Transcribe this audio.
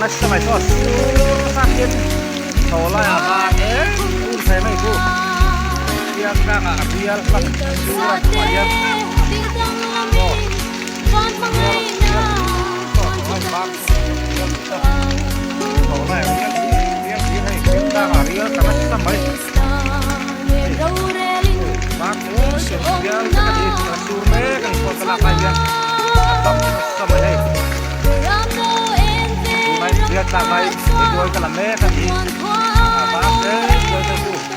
nasa mai saw sur nasa khian chho laiah van eng un thei mai khu bial tlangah a bial hlang sur a chungah hian aw bial bial saw chho lai bak bial chho laiah rial rial hlir hei bial tlangah rial tla nasa mai hei bak mawi ber bial vek a ni a sur mek a ni pawh ka lak lai hian a tam nasa mai hei tunlai bial tlak lai tuai ka la mek a ni a bak zel tuai te chu.